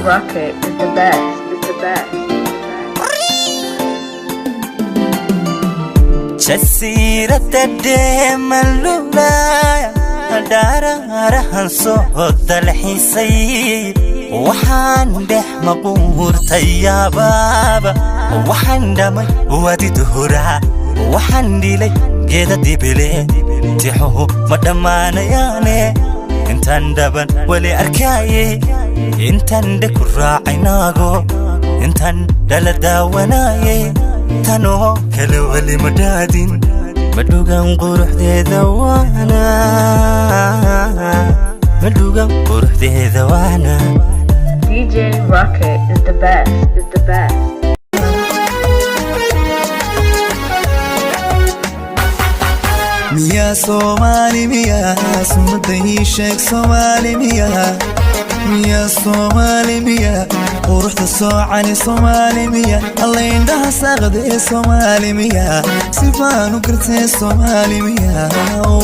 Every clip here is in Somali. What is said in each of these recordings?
Rocket is the best, is the best. Jasiiradda dheemanlulaya dhaaraarahan soo dalxiisay, waxaan dhex maquurtay yaabaaba, waxaan dhamay wadiduhura, waxaan dhilay geeda dibile, tixuhu ma dhammaanayaane. Intaan dhaban weli arkaaye, intaan dhe ku raacay naago, intaan dhala daawanaaye, tanoo kale weli ma dhaadin, madhugan quruxdeeda waana, madhugan quruxdeeda waana. DJ Rocket is the best, is the best. Miyaa Soomaali, miyaa sumada ii sheeg? Soomaali miyaa, miyaa Soomaali, miyaa quruxda soocani? Soomaali miya, alla indhaha saaqdee? Soomaali miya, sifaanu gartee? Soomaali miya,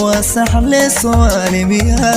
waa saxle? Soomaali miya?